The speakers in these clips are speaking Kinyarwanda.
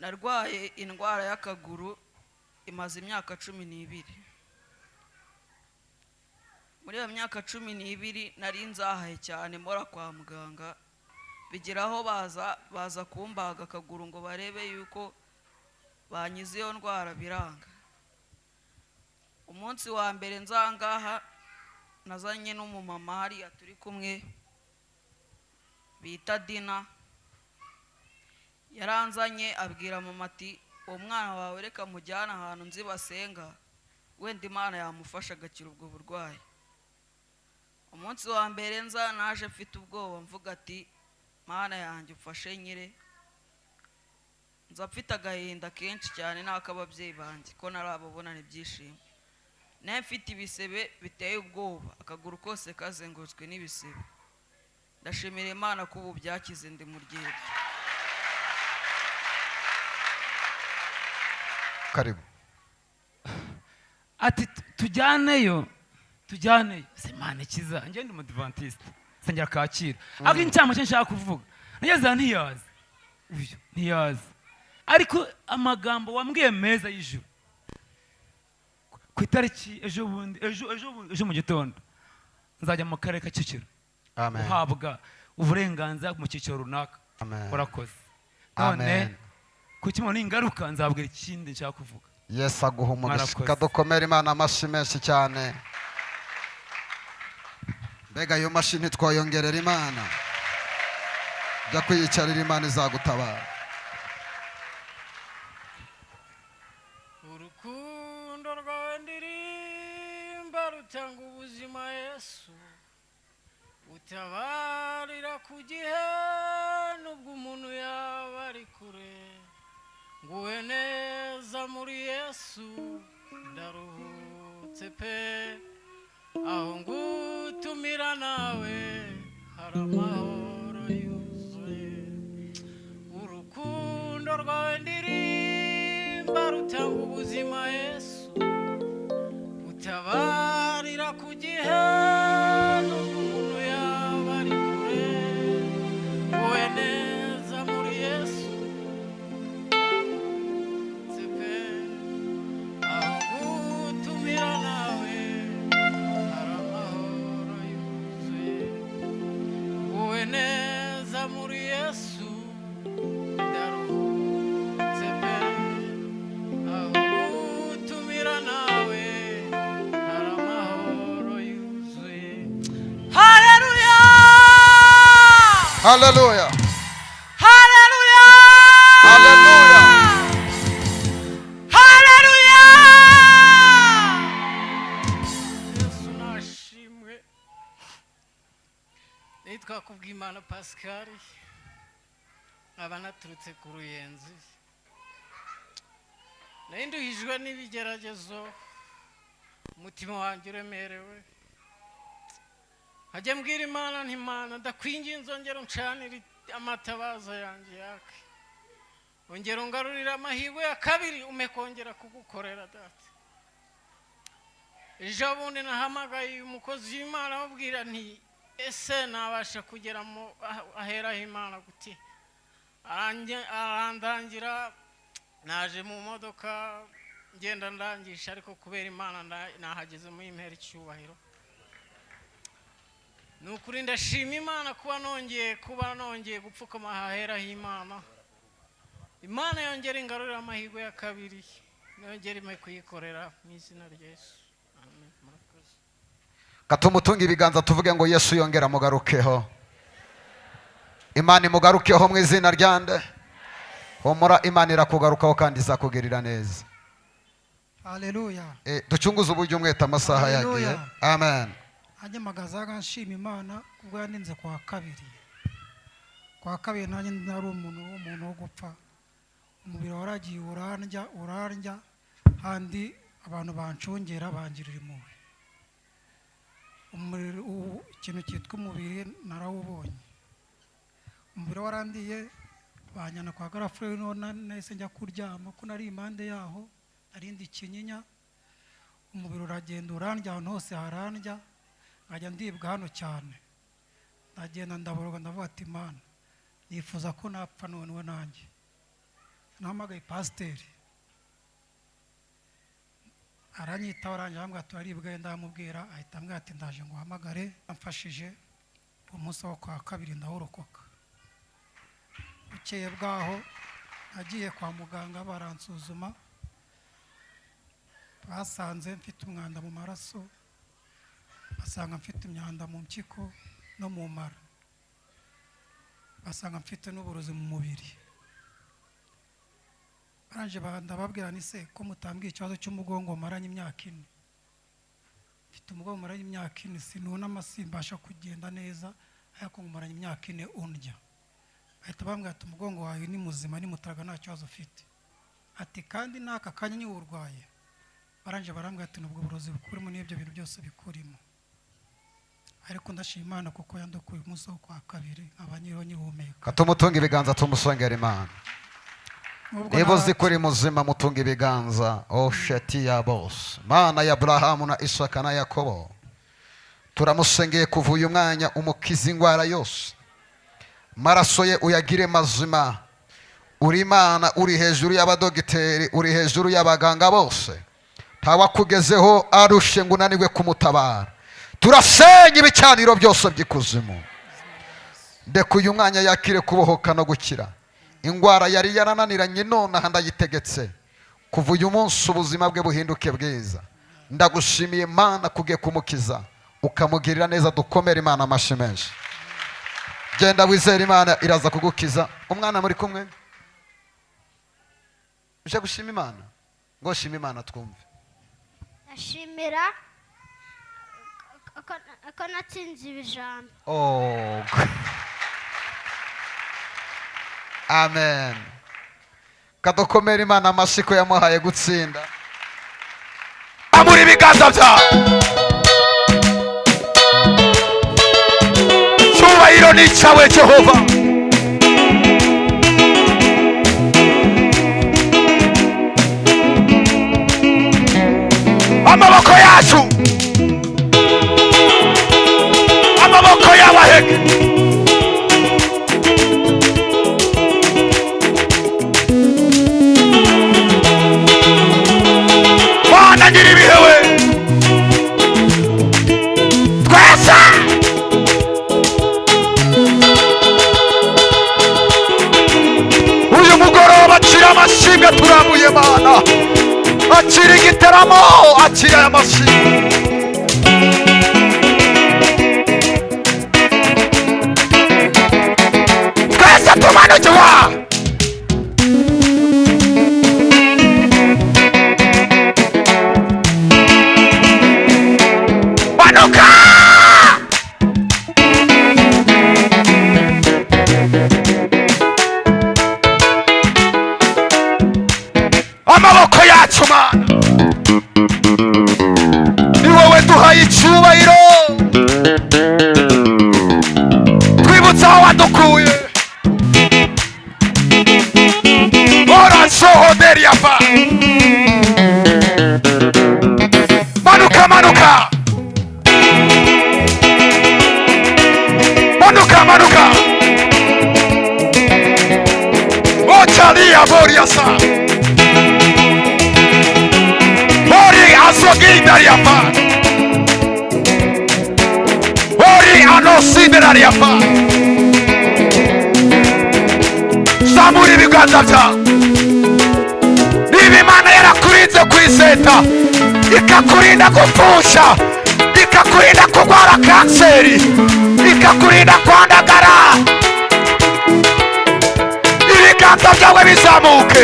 Narwaye indwara y'akaguru imaze imyaka 12. Muri iyo myaka 12 nari nzahaye cyane, mpora kwa muganga, bigeraho baza kumbaga akaguru ngo barebe yuko bankiza iyo ndwara, biranga. Umunsi wa mbere nzangaha nazanye n'umumama hariya turi kumwe bita Dina, yaranzanye abwira mama ati: "Uwo mwana wawe reka mujyane ahantu nzi basenga, wenda Imana yamufasha agakira ubwo burwayi." Umunsi wa mbere nza naje mfite ubwoba, mvuga ati: "Mana yanjye, umfashe nkire." Nza mfite agahinda kenshi cyane n'ak'ababyeyi banjye ko narababonana ibyishimo. Nawe mfite ibisebe biteye ubwoba, akaguru kose kazengurutswe n'ibisebe. Ndashimira Imana ko ubu byakize, ndi mu ryeryo. Karibu. Ati: "Tujyaneyo, tujyaneyo." Se Imana ikiza, njye ndi umudivantiste, nsengera Kacyiru, ariko incamake nshaka kuvuga, nageze aha ntiyaza, uyu ntiyaza, ariko amagambo wambwiye meza y'ijuru ku itariki ejo bundi, ejo ejo bundi, ejo mu gitondo nzajya mu karere ka Kicukiro Amen. guhabwa uburenganzira mu cyiciro runaka. Amen. Urakoze. None Amen. ku kimwe n'ingaruka nzabwira ikindi nshaka kuvuga. Yesu aguha umugisha. Mwarakoze. Kadukomere Imana amashyi menshi cyane. Mbega ayo mashyi ntitwayongerera Imana! Jya kwiyicarira, Imana izagutabara. Urukundo rwawe ndirimba rutanga ubuzima, Yesu, utabarira ku gihe nubwo umuntu yaba ari kure. Nguwe neza muri Yesu, ndaruhutse pe. Aho ngutumira nawe hari amahoro yuzuye. Urukundo rwawe ndirimba rutanga ubuzima, Yesu, utabarira ku gihe nubwo umuntu yaba ari kure. Wowe neza muri Yesu pe, aho gutumira nawe hari amahoro yuzuye. Wowe neza muri Yesu, ndaruhutse pe. Aho gutumira nawe hari amahoro yuzuye. Haleluya! Haleluya! Haleluya! Haleluya! Haleluya! Yesu nashimwe. Nitwa Kubwimana Pascal, nkaba naturutse ku Ruyenzi. Nari nduhijwe n'ibigeragezo, umutima wanjye uremerewe, nkajya mbwira Imana nti: "Imana, ndakwinginze, ongera uncanire amatabaza yanjye yake, ongera ungarurire amahirwe ya kabiri, umpe kongera kugukorera, Data." Ejo bundi nahamagaye uyu mukozi w'Imana, amubwira nti: "Ese nabasha kugera mu aheraho Imana guti?" Arandangira, naje mu modoka ngenda ndangisha, ariko kubera Imana nahageze mu impera icyubahiro. Ni ukuri ndashima Imana kuba nongeye gupfukama ahaheraho Imana. Imana yongera ingarurira amahirwe ya kabiri, yongera impe kuyikorera mu izina rya Yesu. Amen. Murakoze. Katumutunge ibiganza, tuvuge ngo Yesu yongera amugarukeho. Imana imugarukeho mu izina rya nde? Humura, Imana irakugarukaho kandi izakugirira neza. Haleluya! Ducunguze uburyo umwete, amasaha Haleluya. yagiye. Amen. Nanjye mpagaze nshima Imana kubwo yaninze kwa kabiri. Kwa kabiri nanjye nari umuntu w'umuntu wo gupfa. Umubiri waragiye urandya, urandya, handi abantu bancungera bangirira impuhwe. Umuriro ikintu cyitwa umubiri narawubonye. Umubiri warandiye, banjyana kwa garafure, nahise njya kuryama ko nari impande yaho, narindi Kinyinya. Umubiri uragenda urandya, ahantu hose harandya, nkajya ndibwa hano cyane. Ndagenda ndaboroga, ndavuga ati: "Imana, nifuza ko napfa noneho nanjye." Nahamagaye pasiteri aranyitaho, arangije arambwira ati uraribwa? Ndamubwira, ahita ambwira ati ndaje ngo uhamagare. Amfashije umunsi wo kwa kabiri ndawurokoka. Bukeye bwaho nagiye kwa muganga baransuzuma, basanze mfite umwanda mu maraso, basanga mfite imyanda mu mpyiko no mu mara, basanga mfite n'uburozi mu mubiri. Barangije ndababwira ni se ko mutambwiye ikibazo cy'umugongo maranye imyaka 4? Mfite umugongo maranye imyaka 4, sinunama, simbasha kugenda neza, ariko maranye imyaka 4 undya. Bahita bambwira ati umugongo wawe ni muzima, ni mutaraga, nta kibazo ufite. Ati kandi n'aka kanya niwo urwaye. Barangije barambwira ati nubwo burozi bukurimo n'ibyo bintu byose bikurimo. Ariko ndashima Imana kuko yandukuye umunsi wo kwa kabiri nkaba nyiriho nyihumeka. Katumutunga ibiganza tumusongera Imana. Nubwo Niba uzi ko uri muzima, mutunga ibiganza. Osheti ya bose, Mana ya Aburahamu na Isaka na Yakobo, turamusengeye kuva uyu mwanya, umukiza indwara yose, maraso ye uyagire mazima. Uri Imana, uri hejuru y'abadogiteri, uri hejuru y'abaganga bose, ntawakugezeho arushe ngo unanirwe kumutabara. Turasenya ibicaniro byose by'ikuzimu. Ndeka uyu mwanya yakire kubohoka no gukira indwara yari yarananiranye, nonaha ndayitegetse kuva uyu munsi ubuzima bwe buhinduke bwiza. Ndagushimiye Mana kugiye kumukiza ukamugirira neza. Dukomere Imana amashyi menshi. Genda wizere Imana iraza kugukiza. Umwana muri kumwe uje gushima Imana, ngo shima Imana twumve. Ndashimira ko natsinze ibijambo. Oh. Amen. Kadukomere Imana amashyi ko yamuhaye gutsinda. Amura ibiganza byawe, cyubahiro ni icyawe Jehova. Amaboko yacu, amaboko y'abahege, Mana nyir'ibihe we, twese uyu mugoroba akira amashimwe turamuye Mana, akira igiteramo, akira aya mashimwe. Twese tumanukiwa. Manuka. Amaboko yacu Mana, ni wowe duhaye icyubahiro, twibutse aho wadukuye. Ora sohoderiapa, manuka, manuka, manuka, manuka. Ochalia boriasa ori azogidariapa ori anosiderariapa. Zamura ibiganza byawe. Niba Imana yarakurinze kwiseta, ikakurinda gupfusha, ikakurinda kurwara kanseri, ikakurinda kwandagara, ibiganza byawe bizamuke.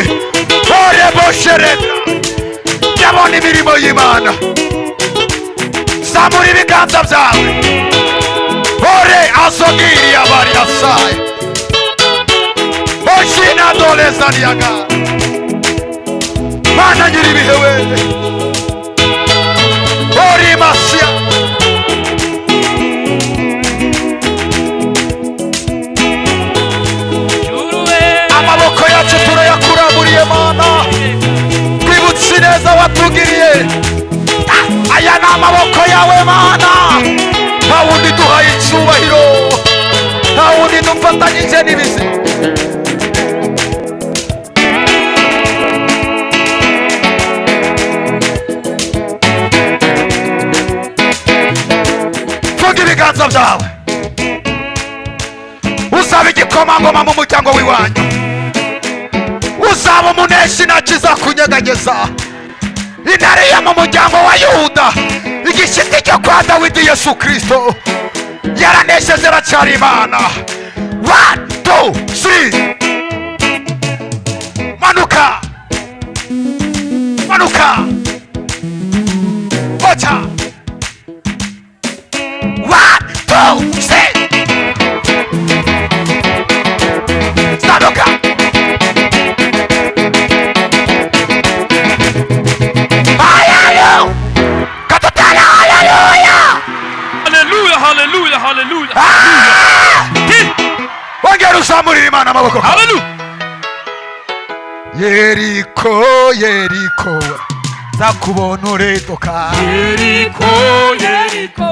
Oreboshereda, yabona imirimo y'Imana. Zamura ibiganza byawe. Ore azogiri abariasaye oshina dolezariaga. Mana nyir'ibihe we, ori masia. Amaboko yacu turayakuramburiye Mana, twibutse ineza watugiriye. Aya ni amaboko yawe Mana, nta wundi duhaye icyubahiro, nta wundi dufatanyije n'ibizima. Ibiganza byawe. Uzaba igikomangoma mu muryango w'iwanyu, uzaba umuneshi, ntakiza kunyeganyeza. Intare yo mu muryango wa Yuda, igishyitsi cyo kwa Dawidi, Yesu Kirisito yaranesheje, aracyari Imana. One, two, three, manuka, manuka, ocha. One, two, three, zamuka. Haleluya, katutala, haleluya. Haleluya, haleluya, haleluya! Wongera uzamurira Imana amaboko. Haleluya! Yeriko, Yeriko, zakubona ureduka. Yeriko, Yeriko.